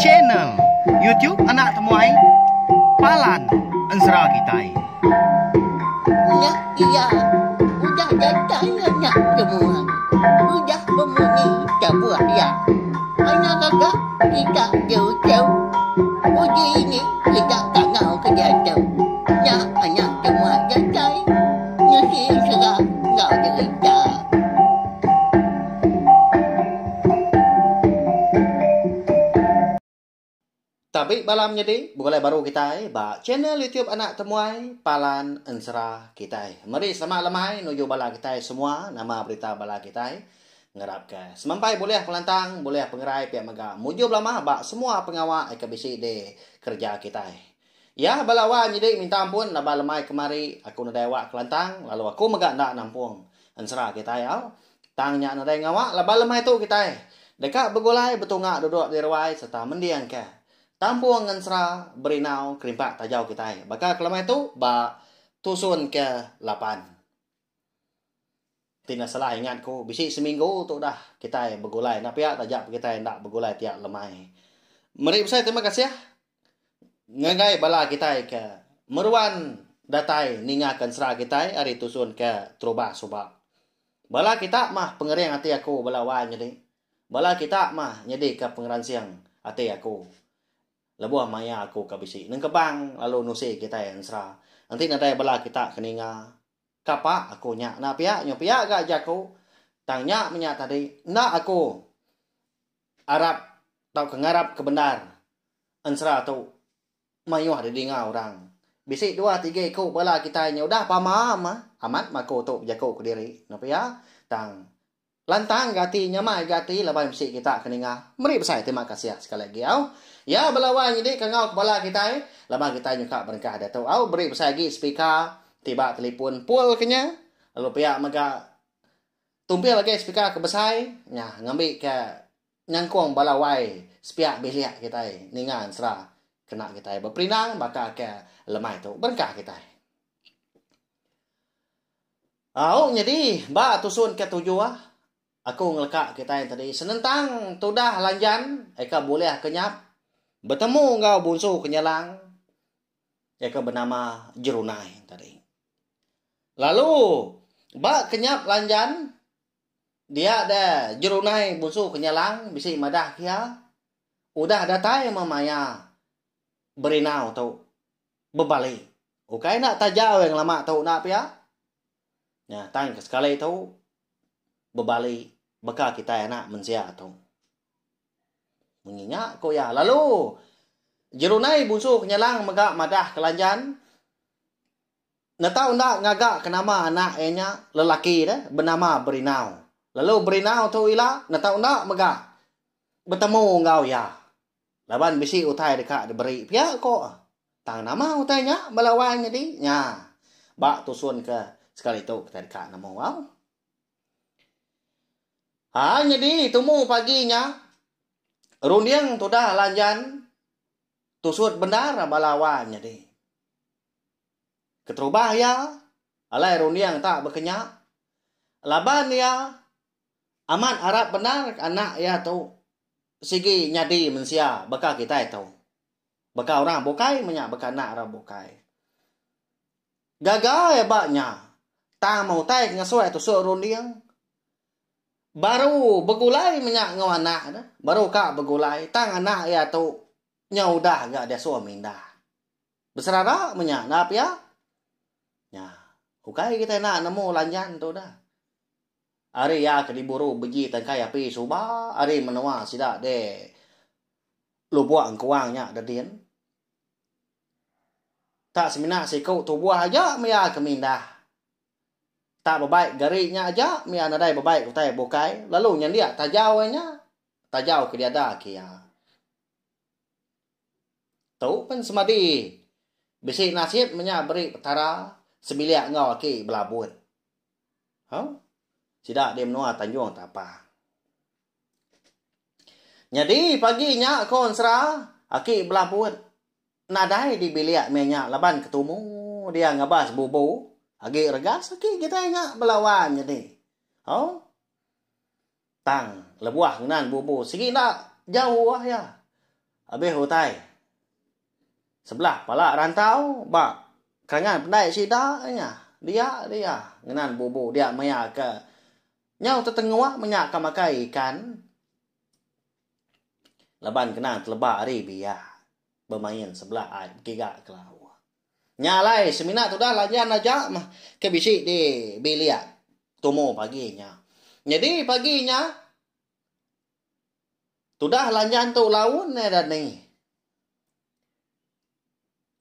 Channel YouTube Anak Temuai Palan Ensera Kitai. Nya iya udah datai anak temuai udah bemunyi tabuh iya. Anak gaga kita jauh-jauh uji ini kita kangau ke diatu. Nya anak temuai datai nusi ensera enggau jerita. Tabi bala menyedi, begulai baru kitai ba channel YouTube Anak Temuai Palan Ensera Kitai. Meri selamat lemai nuju bala kitai semua nama berita bala kitai. Ngarapka semampai bulih pengelantang, bulih pengerai pia mega mujur belama ba semua pengawa ke bisi di kereja kitai. Ya bala wai nyedi minta ampun laban lemai kemari aku nadai awak kelantang lalu aku mega enda nampung ensera kitai au. Tang nya nadai ngawa laban lemai tu kitai deka begulai betunga duduk di ruai sereta mendingka tampung ensera berinau kerimpak tajau kitai baka ke lemai tu ba tusun ke lapan. Ti enda salah ingat ku bisi seminggu tu dah kitai begulai enda pia taja pun kitai enda begulai tiap lemai. Meri besai terima kasih ngagai bala kitai ke meruan datai ningaka ensera kitai ari tusun ke terubah suba. Bala kita mah pengering ati aku bala wai nyadi. Bala kita mah nyadika pengeransing ati aku. Lebuh maya aku ke bisi nengkebang lalu nusi kitai ensera. Enti nadai bala kita ke ninga, kapa aku nya enda pia nyu pia ga jaku. Tang nya menya tadi enda aku arap tauka ngarap ke bendar ensera tu. Mayuh didinga orang. Bisi dua tiga iku bala kitai nya udah pama mah amat mah aku tu bejaku kediri enda pia tang lantang ga ati nyamai ga ati laban bisi kita ke ninga meri besai terima kasih sekali agi au. Ya bala wai nyadi ke enggau ke bala kitai laban kitai nyuka berengkah diatu au beri besai agi speaker ti ba telipun pul ke nya lalu pia mega tumpil agi speaker ke besai nya ngambi ke Nyangkung bala wai sepiak bilik kitai ninga ensera kena kitai beperindang baka ke lemai tu berengkah kitai. Au nyadi ba tusun ke tujuh aku ngeleka kitai tadi senentang tudah lanjan eka bulih kenyap betemu enggau bunsu kenyelang eka benama Jerunai tadi. Lalu ba kenyap lanjan Dia deh Jerunai Bunsu Kenyalang bisi madah ke iya udah datai meh maya berinau tu bebali. Ukai enda tajau iya ngelama tu enda pia. Nya tang ke sekali tu bebali baka kitai anak mensia tu. Munyi nya ku iya. Lalu Jerunai Bunsu Kenyalang mega madah ke Lanjan Netau enda ngaga ke nama anak iya nya lelaki deh benama Berinau. Lalu Berinau tu ila netau enda mega betemu enggau iya. Laban bisi utai deka diberi pia ko. Tang nama utai nya bala wai nyadi nya ba tusun ke sekali tu kitai deka nemu au. Ha nyadi tumu pagi nya runding tudah Lanjan tusut bendar bala wai nyadi. Keterubah iya, alai runding tak bekenya, laban iya amat arap bendar anak iya tu sigi nyadi mensia baka kitai tu. Baka orang bukai menya baka anak orang bukai. Gaga iya ba nya, tang meh utai ke ngasuh iya tusuk runding. Baru begulai menya enggau anak ne, baru ka begulai tang anak iya tu nya udah ga diasuh mindah. Beserara menya enda pia. Nya. Ukai kitai enda nemu lanjan tu dah. Ari iya ke diburu beji tangkai api suba ari menua sida de Lubok Engkuang nya dedin. Tak semina siku tubuh aja meh iya ke mindah. Tak bebai gari nya aja meh iya nadai bebai utai bukai lalu nyendia tajau iya nya. Tajau ke diada ke iya. Tu pen semadi bisi nasit menya beri Petara sebilik enggau aki belabut. Hau. Sida di menua Tanjung Tapang. Nyadi pagi nya ko ensera aki belabut nadai di bilik meh nya laban ketumu dia ngabas bubu agi regas aki kitai nya belawan nyadi. Hau. Tang lebuh ngenan bubu sigi enda. Jauh iya. Abih utai. Sebelah pala rantau ba kerangan pendai sida nya. Dia dia ngenan bubu dia maya ke nyau tetenguk menya ka makai ikan. Laban kena teleba ari biak bemain sebelah ai begiga ke lauk. Nya alai semina tudah lanjan aja mah ke bisi di bilik tumu pagi nya. Nyadi pagi nya tudah lanjan tu laun ne dani.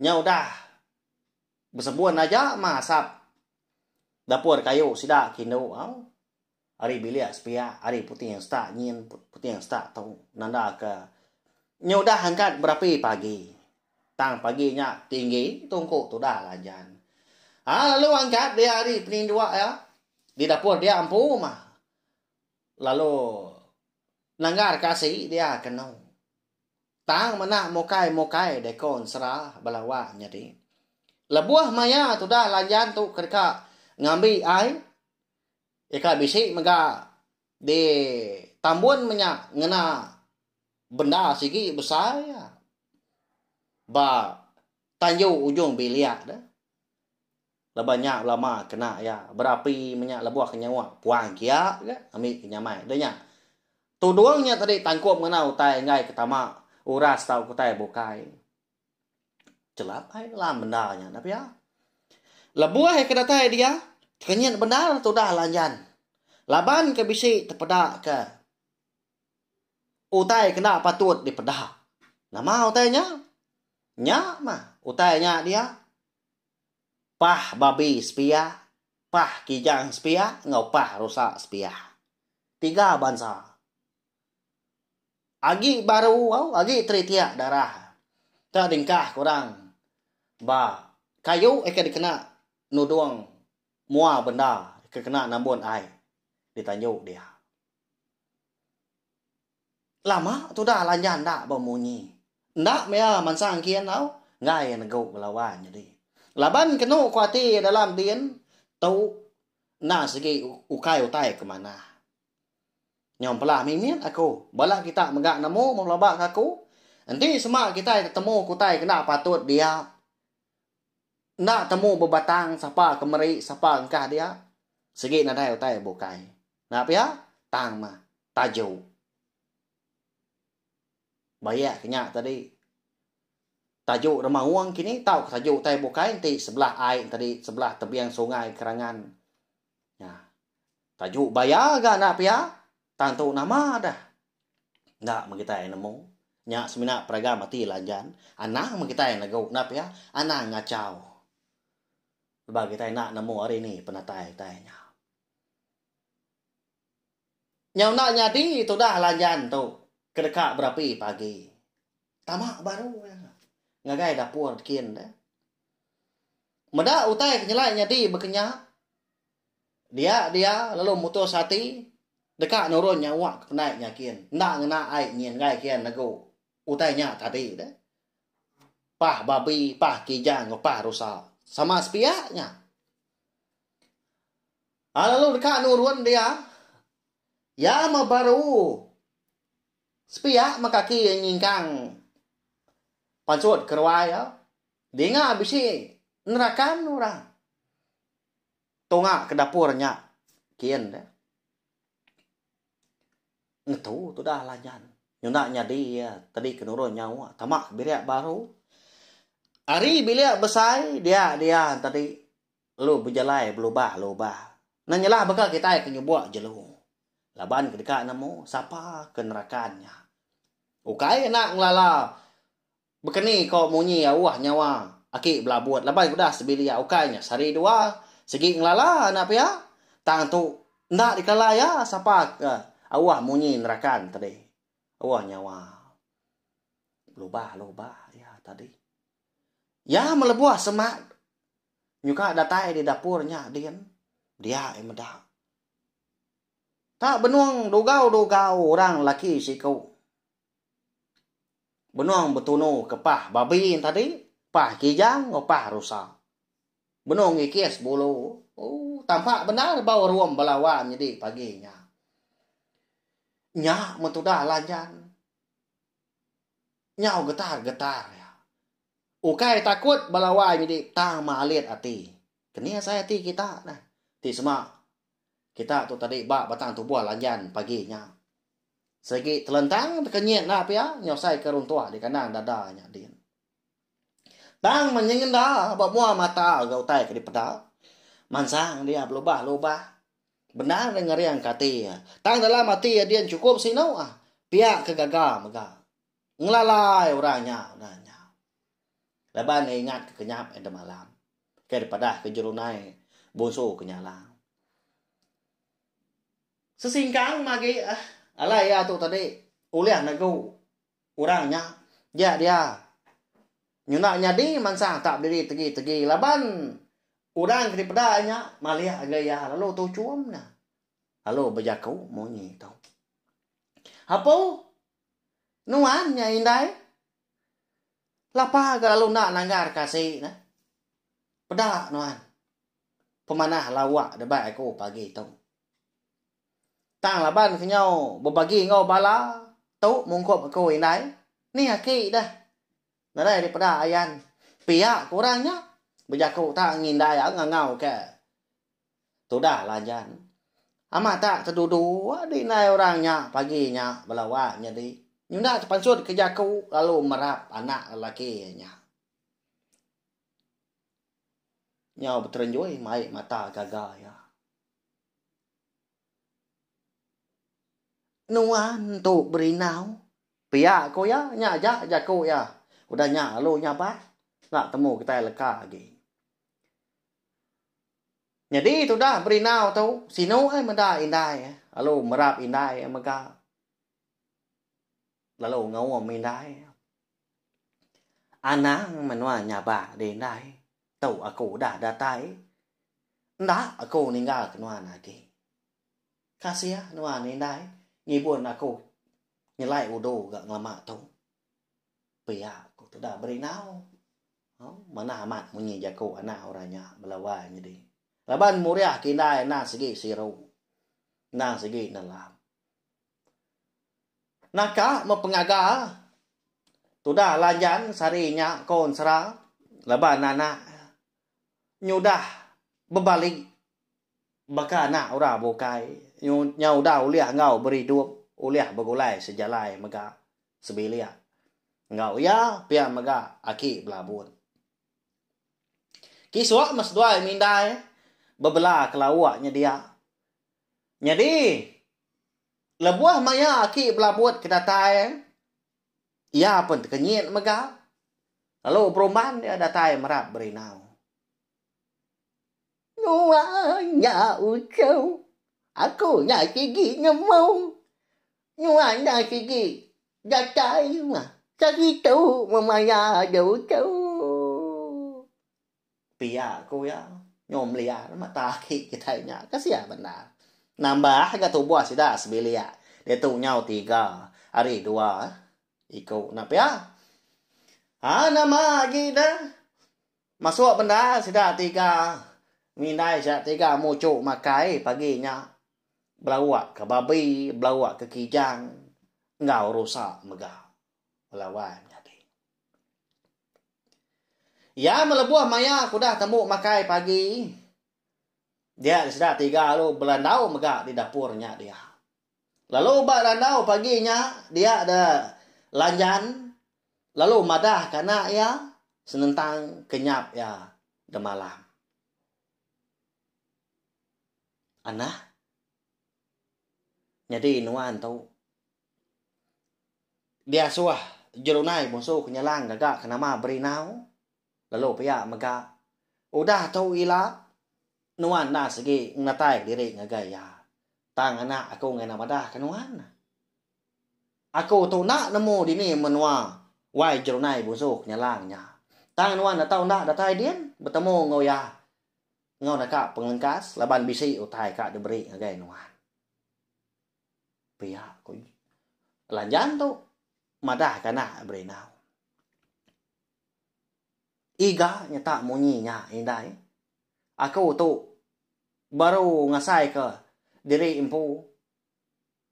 Nya udah besebun aja mah asap dapur kayu sida ke indu au. Ari bilik sepiak ari puting setak nyin puting setak tu nanda ke nya udah angkat berapi pagi. Tang pagi nya tinggi tungku tudah lanjan. Ha lalu angkat dia ari peninduk iya di dapur dia empu mah lalu nanggar ke asi dia kenu. Tang mena mukai-mukai deko ensera bala wak nyadi. Lebuh maya tudah lanjan tu ke deka ngambi ai ika bisi mega di tambun menya ngena benda sigi besai ba tanju ujung bilik deh. Laban nya belama kena iya berapi menya lebuh ke nyawa puang kia ga ambi ke nyamai deh nya. Tudung nya tadi tangkup ngena utai enggai ke tama uras tauka utai bukai. Chelap ai dalam benda nya enda pia. Lebuh iya ke datai dia tekenyit bendar tudah lanjan laban ke bisi tepeda ke utai ke enda patut dipeda. Nama utai nya? Nya mah utai nya dia. Pah babi sepiak, pah kijang sepiak enggau pah rusa sepiak. Tiga bansa. Agi baru au agi teritik darah. Ka dingkah ke orang ba kayu ke dikena nudung mua benda ke kena nambun ai ditanju dia. Lama tudah lanjan enda bemunyi. Enda meh mansang kin tau enggai iya negu belawan nyadi. Laban kenu ku ati iya dalam din tu enda sigi ukai utai ke manah. Nyau empelah mimit aku bala kita mega nemu meh belaba ke aku. Enti sema kitai tetemu ke utai ke enda patut dia enda temu bebatang sapa ke meri sapa engkah dia sigi nadai utai bukai. Enda pia tang mah. Taju. Bayak ke nya tadi. Taju remaung kini tauka taju utai bukai enti sebelah ai tadi sebelah tebing sungai kerangan. Nya. Taju baya ga enda pia tang tu nama dah. Enda meh kitai nemu. Nya semina peragam ati lanjan. Anang meh kitai negu enda pia anang ngachau. Sebab kitai enda nemu ari ni penatai utai nya. Nyau enda nyadi tudah lanjan tu ke deka berapi pagi. Tama baru iya ngagai dapur kin deh. Meda utai ke nyelai nyadi baka nya, dia dia lalu mutus ati deka nurun nyawa ke pendai nya kin. Enda ngena ai nyin enggai kin negu utai nya tadi deh. Pah babi, pah kijang enggau pah rusa sama sepiak nya. Ha lalu deka nurun dia. Iya meh baru sepiak meh kaki iya nyingkang pansut ke ruai iya. Dinga bisi nerakan orang tunga ke dapur nya kin deh. Ngetu tudah lanjan. Nyunda nyadi iya tadi ke nurun nyawa tama bilik baru. Ari bilik besai dia dia tadi Lalu bejalai belubah-lubah. Enda nyelah baka kitai ke nyubuk jelu. Laban ke deka nemu sapa ke nerakan nya. Ukai enda ngelala bekeni ko munyi auh nyawa aki belabut laban ke udah sebilik ukai nya sehari dua sigi ngelala enda pia. Tang tu enda dikelala iya sapa ke auh munyi nerakan tadi. Auh nyawa belubah-lubah iya tadi. Iya melebuh semak Nyuka datai di dapur nya din, dia iya meda. Tak benung dugau-dugau orang lelaki siku. Benung betunu ke pah babi tadi, pah kijang enggau pah rusa. Benung ngikis bulu. Ooh, tampak bendar bau rum bala wang nyadi pagi nya. Nya meh tudah Lanjan. Nyau getar-getar iya. Ukai takut bala wai nyadi tang malit ati. Keni asai ati kita neh ti sema kita tu tadi ba batang tubuh lanjan pagi nya. Sigi telentang tekenyit enda pia nyau asai ke runtuh di kandang dada nya din. Tang menyengenda ba mua mata ga utai ke dipeda. Mansang dia belubah-lubah. Bendar ne ngeringka ati iya. Tang dalam ati iya din chukup sinu ah. Pia ke gaga mega. Ngelalai orang nya udah nya. Laban iya ingat ke kenyap iya demalam. Ke dipadah ke Jerunai Bonsu ke Nyalang. Sesingkang magi ah alai iya tu tadi ulih negu orang nya dia dia nyuna nyadi mansang tak bediri tegi-tegi laban orang ke dipeda nya malih ngagai iya lalu tuchum nya lalu bejaku munyi tu. Apu Nuan nya indai. Lapa ga lalu enda nanggar ke asi ne. Peda nuan. Pemanah lawak debai aku pagi tu. Tang laban ke nyau bebagi enggau bala tu mungkup aku indai. Ni aki deh. Nadai dipeda ayan. Pia ke orang nya bejaku tak ngindai au ngangau ke Tudah Lanjan. Amat tak tedudu adi indai orang nya pagi nya bala wak nyadi. Nyunda tepansut ke jaku lalu merap anak lelaki iya nya. Nyau beterenjui mai mata gaga iya. Nuan tu berinau. Pia ku iya, nya aja jaku iya. Udah nya lalu nyabak enda temu kitai leka agi. Nyadi tudah berinau tu sinu ai meda indai lalu merap indai mega lalu ngaum indai. Anang menua nyabak di indai tu aku udah datai enda aku ninggal ke nuan agi. Kasih nuan indai ngibun aku nyelai udu ga ngelama tu. Pia ku tudah berinau. Manah amat munyi jaku anak orang nya bala wai nyadi. Laban muriah ke indai endang sigi siru. Endang sigi nelap. Naka meh pengaga tudah lanjan sehari nya ko ensera laban anak nyudah bebali baka anak orang bukai nya udah ulih enggau beridup ulih begulai sejalai mega sebilik. Enggau iya pia mega aki belabun. Kisuk meh seduai mindai bebela ke lauk nya dia. Nyadi lebuh maya aki belabut ke datai iya pun tekenyit mega lalu berumban iya datai merap berinau. Nuan nya uchu. Aku nya sigi nemu. Nuan nya sigi datai mah. Saritu memaya aja uchu. Pia ku iya, nyau meliar mata aki kitai nya. Kasiah bendar. Nambah ga tubuh sida sebilik diatu nyau tiga ari dua iku enda pia. Ha nama agi deh. Masuk bendar sida tiga ngindai sida tiga muchuk makai pagi nya belauk ke babi, belauk ke kijang enggau rusa mega bala wai menyadi. Iya melebuh maya ke udah tembu makai pagi dia sida tiga lalu berandau mega di dapur nya dia. Lalu ba randau pagi nya dia da Lanjan lalu madah ka anak iya senentang kenyap iya demalam. Anak, nyadi nuan tu diasuh Jerunai Bonsu Kenyalang gaga ke nama Berinau lalu pia mega udah tu ila nuan enda sigi ngenatai diri ngagai iya. Tang anak aku ngena madah ke nuan. Aku tu enda nemu dini menua wai Jerunai Busu Kenyalang nya. Tang nuan enda tau enda datai din betemu enggau iya enggau naka pengelengkas laban bisi utai ka diberi ngagai nuan. Pia ku Lanjan tu madah ke anak Berinau. Iga nyeta munyi nya indai. Aku tu baru ngasaika diri empu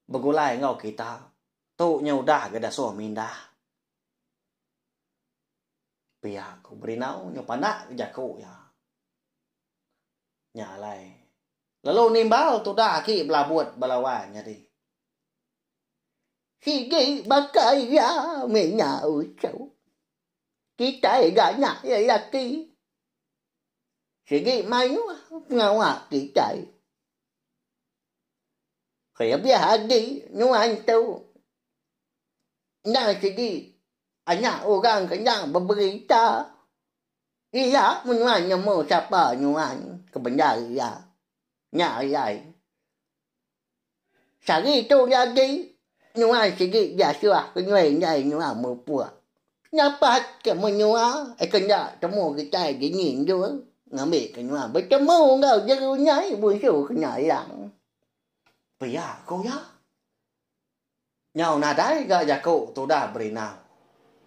begulai enggau kita tu nya udah ga dasuh mindah. Pia ku Berinau nyau pandak jaku iya. Nya alai. Lalu nimbal tudah aki belabut bala wai nyadi. Sigi baka iya meh nya uchu. Kitai ga nya lelaki. Sigi mayuh pengawa kitai. Kelebih agi nuan tu endang sigi anak orang ke endang beberita. Ila mun nuan nemu sapa nuan ke bendar iya. Nya alai. Sehari tu lagi nuan sigi diasuh ke nyuai indai nuan mupuk. Nyapat ke menua eh ke enda temu kitai dini endur ngambi ke nuan betemu enggau Jerunyai Bunsu Kena Lang. Pia ku iya. Nyau nadai ga jaku tudah berinau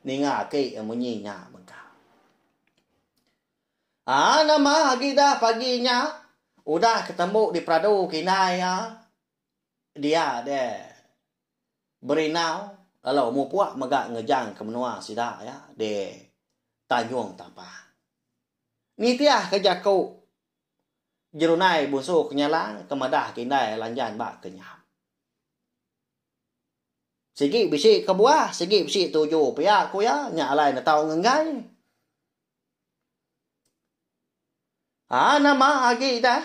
ninga aki munyi nya mega. Aa nama agi dah pagi nya udah ketembu diperadu ke indai iya dia deh berinau lalu mupuk mega ngejang ke menua sida iya di Tanjung Tapang. Nitih ke jaku Jerunai Bunsu Kenyalang ke madah ke indai Lanjan ba Kenyap. Sigi bisi kebuah, sigi bisi tuju pia ku iya, nya alai ne tau ngenggai. Haa nama agi dah.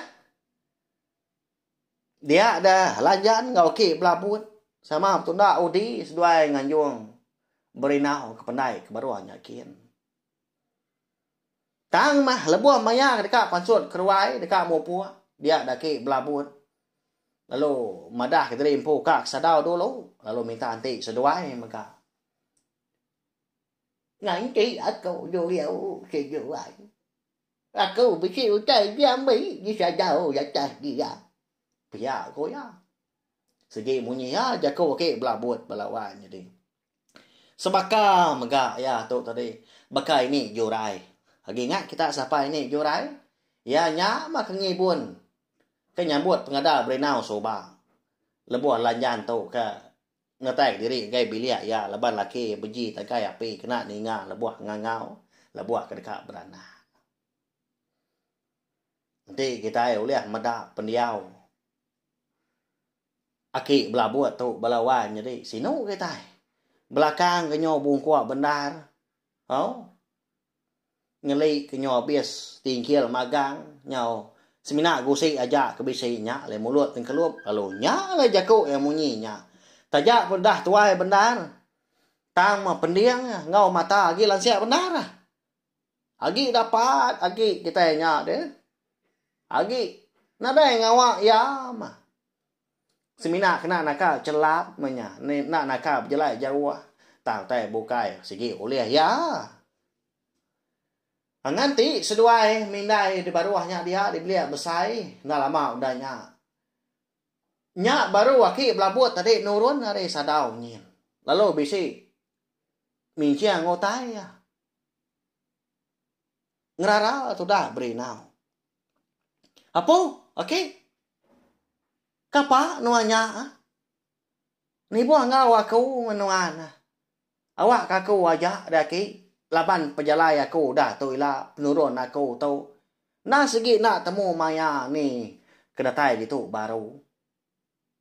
Dia dah Lanjan enggau aki belabut sama betunda udi seduai nganjung berinau ke pendai ke baruh nya kin. Tang mah lebuh maya deka pansut keruai deka mupuk dia da aki belabut lalu madah ke diri empu ka ke sadau dulu lalu minta enti seduai mega. Nganti aku dulu seduai. Aku bisi utai diambi di sadau atas dia. Pia ku iya. Sigi munyi iya jaku aki belabut bala wai nyadi. Sebaka mega iya tu tadi baka ini jurai. Agi ingat kita sapa ini jurai? Iya nya mah ke ngibun ke nyambut pengada Berinau suba. Lebuh Lanjan tu ke ngetai diri ngagai bilik iya laban laki beji tagai api kena ninga lebuh ngangau lebuh ke deka beranak. Enti kitai ulih meda pendiau Aki belabut tu bala wan nyadi sinu kitai. Belakang ke nyo bungkuk bendar. Au. Ngeli ke nyo abis tingkil magang nyau semina gusi aja ke bisi nya alai mulut tengkelup lalu nya alai jaku iya munyi nya. Taja pun dah tuai bendar tang meh pending enggau mata agi lansik bendar. Agi dapat agi kitai nya deh. Agi nadai ngawa iya mah. Semina kena naka chelap meh nya. Enda naka bejalai jauh tang utai bukai sigi ulih iya. Nganti seduai mindai di baruh nya dia di bilik besai enda lama udah nya. Nya baru aki belabut tadi nurun ari sadau nyin lalu bisi minching utai iya. Ngerara tudah berinau. Apu, aki. Kapa nuan nya? Nibuh enggau aku ngan nuan. Awak ka aku aja deh aki laban pejalai aku udah tu ila penurun aku tu. Enda sigi enda temu maya ni ke datai ditu baru.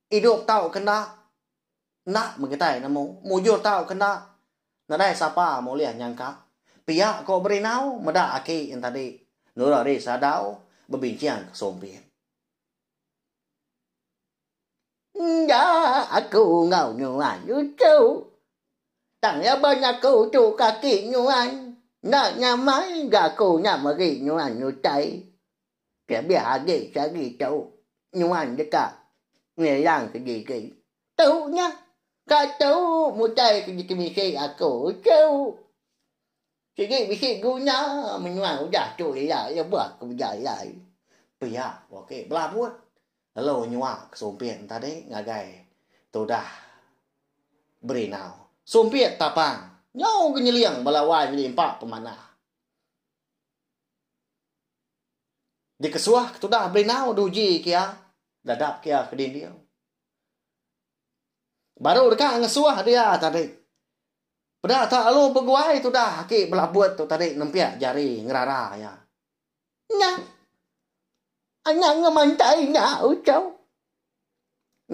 Idup tau ke enda, enda meh kitai nemu. Mujur tau ke enda, nadai sapa mulih nyangka. Pia ko Berinau meda aki entadi nurun ari sadau bebincing ke sumpit. Enda aku enggau nuan uchu. Tang laban aku tu kaki nuan, enda nyamai ga aku nya meri nuan utai. Kelebih agi sehari tu, nuan deka ngelang kediri. Tu nya, ka tu mutai ke dikemisi aku uchu. Sigi bisi guna menua udah tu ila lebuh ke bejalai. Pia ku aki belabut lalu nyua ke sumpit tadi ngagai tudah Berinau. Sumpit tapang nyau ke nyeling bala wai nyadi empa pemanah. Dikesuah ke tudah Berinau diuji ke iya dadap ke iya ke dinding. Baru deka ngesuah dia tadi. Peda tak lalu beguai tudah aki belabut tu tadi nempiak jari ngerara iya. Nya. Anang ngemantai nya uchu.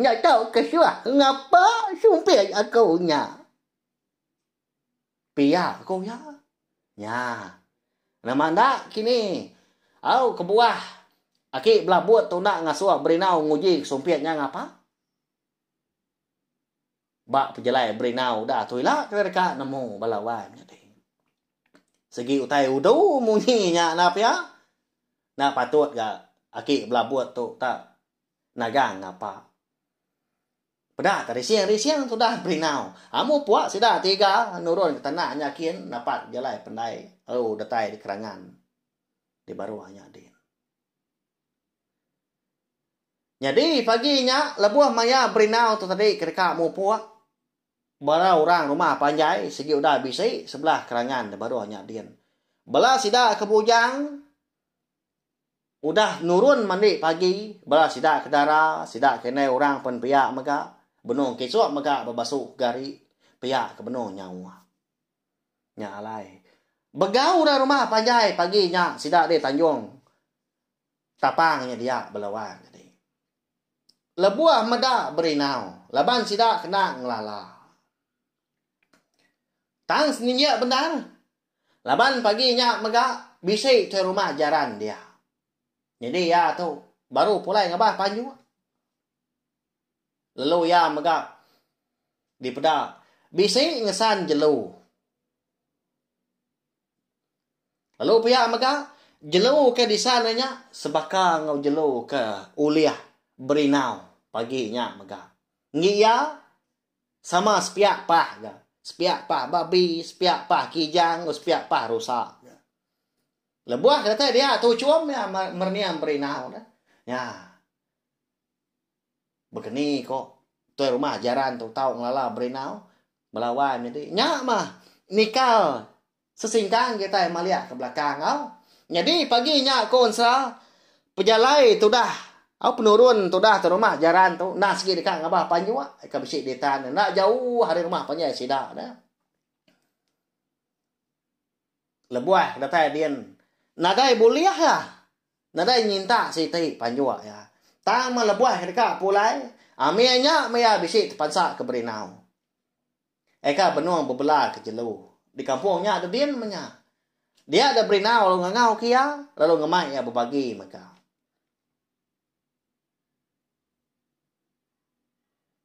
Nya tau ke suah ngapa sumpit aku nya. Pia ku iya. Nya. Nama enda kini. Au kebuah aki belabut tu enda ngasuh berinau nguji sumpit nya ngapa. Ba pejalai berinau udah tu ila kena deka nemu bala wai menyadi. Segi utai udu munyi nya enda pia. Enda patut ga aki belabut tu tak nagang ngapa. Peda ta rising-rising tudah berinau. Amu puak sida tiga nurun ke tanah nya kin napat jalai pendai lalu datai di kerangan di baruh nya din. Nyadi pagi nya lebuh maya berinau tu tadi ke deka mupuk, bala orang rumah panjai sigi udah bisi sebelah kerangan da baruh nya din. Bala sida ke bujang udah nurun mandi pagi, bala sida ke dara, sida ke indai orang pen pia mega benung kisuk mega bebasu gari pia ke benung nyauh. Nya alai begau orang rumah panjai pagi nya sida di Tanjung Tapang nya dia belawan tadi. Lebuh meda berinau laban sida kena ngelala. Tang seninjik bendar laban pagi nya mega bisi tuai rumah jaran dia. Nyadi iya tu baru pulai ngabah panjuk. Lalu iya mega dipeda bisi ngesan jelu. Lalu pia mega, jelu ke disan iya nya sebaka enggau jelu ke ulih berinau pagi nya mega. Enggi iya sama sepiak pah ga. Sepiak pah babi, sepiak pah kijang enggau sepiak pah rusa ga. Lebuh ke datai dia tuchum iya merening berinau dah. Nya. Bekeni ko tuai rumah jaran tu tau ngelala berinau belawan nyadi. Nya mah nikal sesingkang kitai maliak ke belakang au. Nyadi pagi nya ko ensera pejalai tudah au penurun tudah tu rumah jaran tu enda sigi deka ngabah panjuk ka bisi ditan enda jauh ari rumah panjai sida ne. Lebuh datai din nadai bulih iya. Nadai nyinta siti panjuk iya. Tang meh lebuh deka pulai, amia nya meh iya bisi tepansa ke Berinau. Eka benung bebela ke jelu di kampung nya dedin meh nya. Dia da Berinau lalu ngangau ke iya lalu ngemai iya bebagi mega.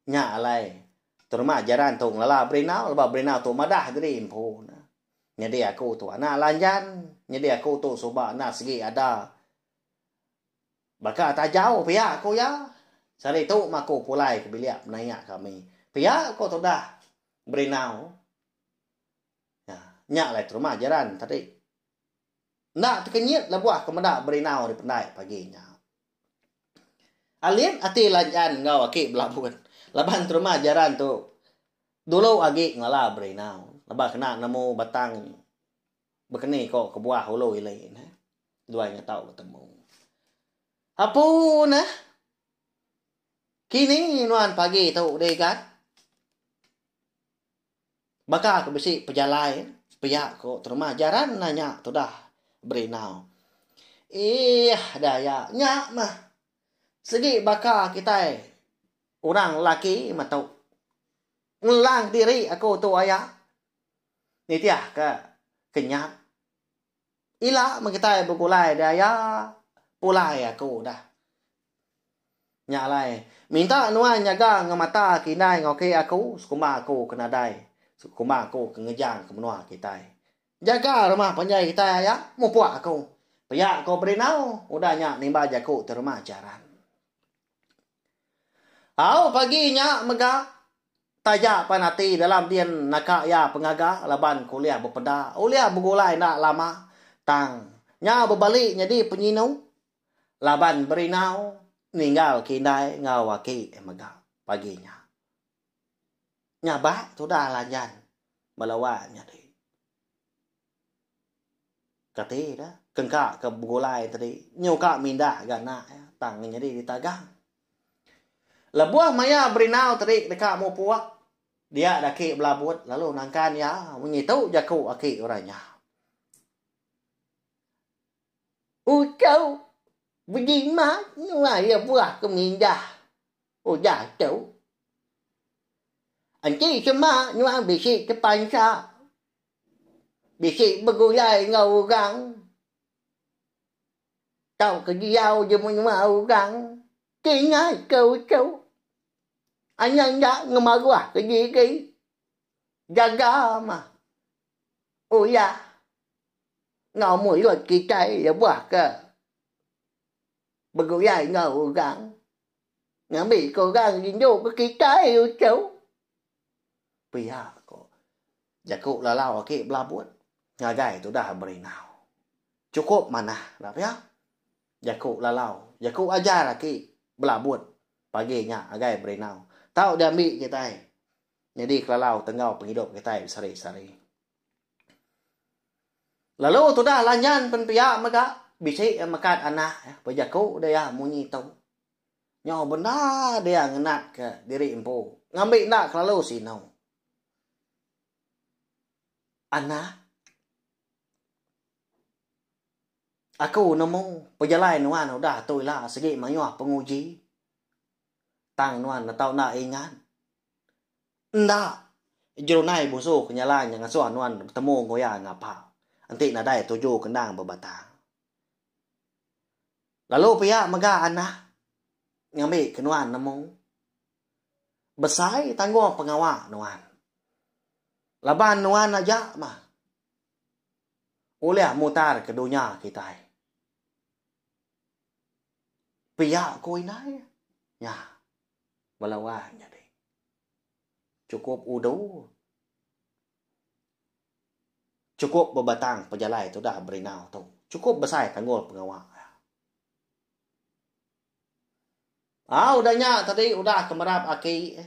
Nya alai, terima jaran tu ngelala Berinau laban Berinau tu madah diri empu ne. Nyadi aku tu anak Lanjan, nyadi aku tu suba enda sigi ada baka tajau pia ku iya. Sehari tu mah aku pulai ke bilik penayak kami. Pia ku tudah Berinau. Nya alai terima jaran tadi. Enda tekenyit lebuh ke meda Berinau di pendai pagi nya. Alit ati Lanjan enggau aki Belabun laban terima jaran tu dulu agi ngelala Berinau laban kena nemu batang bekeni ko kebuah ulu ili neh duai nya tau betemu. Apu neh kini nuan pagi tu deh igat baka ke bisi pejalai pia ko terima jaran nanya tudah Berinau. Iih daya nya mah sigi baka kitai orang lelaki meh tu. Ngelang diri aku tu aya nitih ka kenyap. Ila meh kitai begulai daya pulai aku dah. Nya alai minta nuan nyaga ngemata ke indai enggau ke aku sekumba aku ke nadai sekumba aku ke ngejang ke menua kitai. Jaga rumah panjai kitai aya, mupuk aku. Pia ko Berinau, udah nya nimba jaku ti rumah Jaran. Au pagi nya mega, taja pan ati dalam din naka iya pengaga laban ke ulih bepeda, ulih begulai enda lama, tang nya bebali nyadi penyinu laban Berinau ninggal ke indai enggau aki mega pagi nya. Nyabak tudah Lanjan bala wak nyadi. Kati dah kengka ke begulai tadi nyuka mindah ga anak iya tang nyadi ditagang. Lebuh maya berinau tadi deka mupuk. Dia daki belabut lalu nangkan iya munyi tu jaku aki orang nya. Uchu bejimat nuai iya buah ke mindah udah tu. Enti sema nuan bisi tepansa bisi begulai enggau orang tauka diau di menua orang ti ingat ke uchu. Anang enda ngemaruh ke diri. Jaga mah ulah enggau mulut kitai lebuh ke begulai enggau orang. Ngambi ke orang rindu ke kitai uchu. Pia ko jaku lalau agi belabut ngagai tudah berinau. Chukup manah enda pia jaku lalau jaku ajar agi belabut Pagi nya agai berinau. Tau diambi kitai nyadi kelalau tenggau pengidup kitai besehari-sehari. Lalu tudah lanjan pen pia mega bisi mekat anak bejaku dia munyi tu. Nyau bendar dia ngenatka diri empu ngambi enda kelalu sinu. Anak. Aku nemu pejalai nuan udah tu ila sigi mayuh penguji. Tang nuan netau enda ingat. Enda jerunai busu ke nyala nya ngasuh nuan betemu enggau iya ngapa enti nadai tuju ke endang bebatang. Lalu pia mega anak ngambi ke nuan nemu besai tanggung pengawa nuan. Laban nuan aja mah. Ulih mutar ke dunya kitai. Pia ku indai nya bala wang nyadi. Chukup udu. Chukup bebatang pejalai tudah berinau tu. Chukup besai tanggul pengawa. Au udah nya tadi udah ke merap aki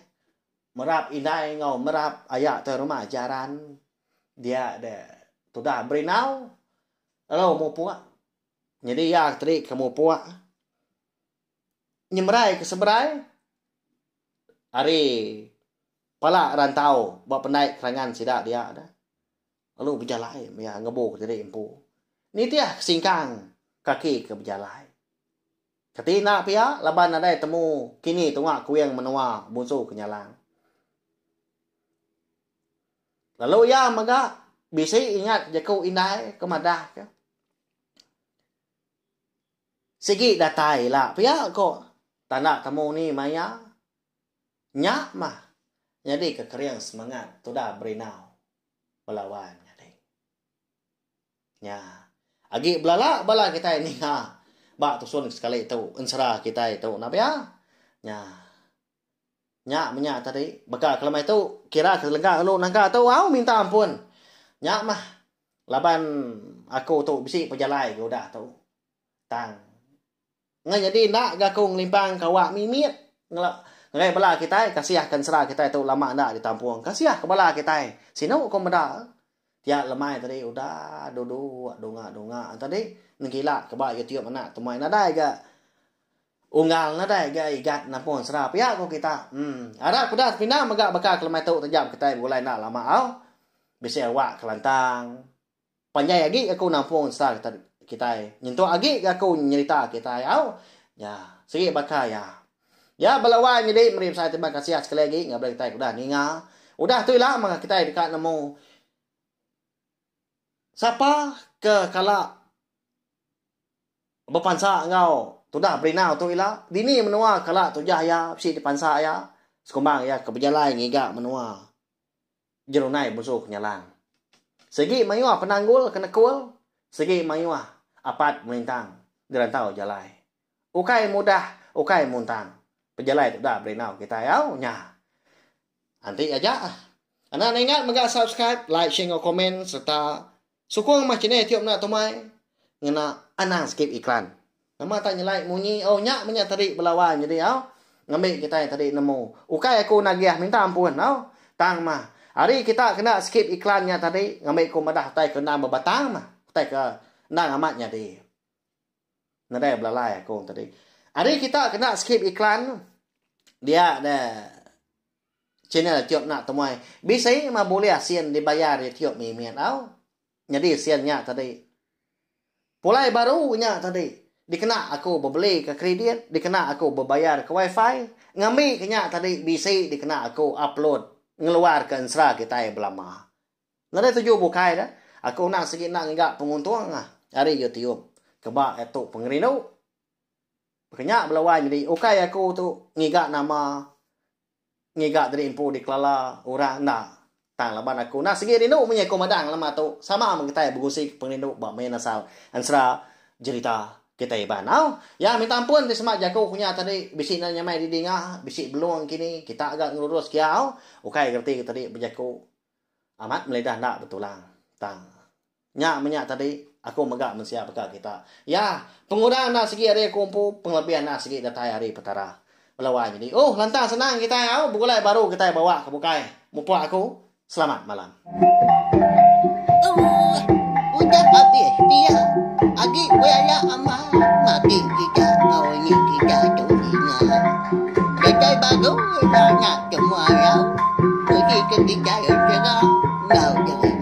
merap indai enggau merap aya tuai rumah jaran dia de tudah berinau lalu mupuk nyadi iya tadi ke mupuk nyemerai ke seberai ari pala rantau ba pendai kerangan sida dia de lalu bejalai iya ngebu kediri empu nitih singkang kaki ke bejalai. Keti enda pia laban nadai temu kini tunga kuing menua Bunsu Kenyalang. Lalu iya mega bisi ingat jaku indai ke madah ke sigi datai ila pia ko tanda temu ni maya nya mah nyadi ke kering semangat tudah berinau belawan nyadi. Nya. Agi belala bala kitai ninga ba tusun sekali tu ensera kitai tu enda pia. Nya. Nya menya tadi baka kelemai tu kira ke lengka lalu nangka tu au minta ampun. Nya mah laban aku tu bisi pejalai ke udah tu. Tang Ngan nyadi enda ga aku ngelimpang ke awak mimit ngela ngagai bala kitai kasih ke ensera kitai tu lama enda ditampung. Kasih ke bala kitai sinu ko meda. Tiap lemai tadi udah duduk dunga dunga tadi nengkila ke ba youtube anak temuai nadai ga unggal nadai ga igat nampung ensera pia ko kita. Em arap ke udah tepindah mega baka ke lemai tu taja kitai begulai enda lama au. Bisi awak ke lantang. Panjai agi aku nampung ensera kitai nyentuk agi ga aku nyerita kitai au. Nya sigi baka iya. Ya bala wai nyadi meri besai terima kasih sekali agi ngagai bala kitai ke udah ninga. Udah tu ila mega kitai deka nemu sapa ke kala bepansa enggau tudah berinau tu ila dini menua kala tujah iya bisi dipansa iya sekumbang iya ke bejalai ngiga menua. Jerunai Bunsu Kenyalang. Sigi mayuh penanggul ke nekul, sigi mayuh apat melintang dirantau jalai. Ukai mudah, ukai muntang pejalai tu udah berinau kitai au nya. Anti aja. Enda ingat mega subscribe, like, share enggau komen sereta sukung mah channel tiup enda tumai ngena anang skip iklan. Nama tak nyelai munyi oh nya menya tadi belawan jadi au ngambi kitai tadi nemu. Ukai aku nagih minta ampun au. Tang mah ari kita kena skip iklan nya tadi ngambi ku madah utai ke endang bebatang mah utai ke endang amat nyadi. Nadai belalai aku tadi. Ari kita kena skip iklan dia deh. Channel YouTube enda temuai. Bisi mah bulih sin dibayar YouTube mimit au. Nyadi sin nya tadi. Pulai baru nya tadi. Dikena aku bebeli ke kredit, dikena aku bebayar ke wifi, ngambi ke nya tadi bisi dikena aku upload ngeluar ke ensera kitai belama. Nadai tuju bukai dah. Aku enda sigi enda ngiga penguntung ari YouTube. Keba tu pengerindu. Baka nya bala wai nyadi ukai aku tu ngiga nama ngiga diri empu dikelala orang enda. Tang laban aku enda sigi rindu munyi aku madang lama tu sama meh kitai begunsi ke pengerindu ba main asal ensera jerita kitai Iban. Au ya minta ampun ti sema jaku ku nya tadi bisi enda nyamai didinga bisi belung kini kita ga ngerurus kia au ukai gerti ke tadi bejaku amat melidah enda betulang tang. Nya menya tadi, aku mega mensia baka kita. Ya, pengurang enda sigi ari aku empu, pengelebih enda sigi datai ari Petara. Bala wai nyadi, Oh, lantang senang kitai au, begulai baru kitai bawa ke bukai. Mupuk aku, selamat malam. Ooh, udah abis pia, agi belaya amat makin kita enggau ini kita tu ninga. Datai baru enda nya semua rau, uji ke kitai ensera enggau jerita.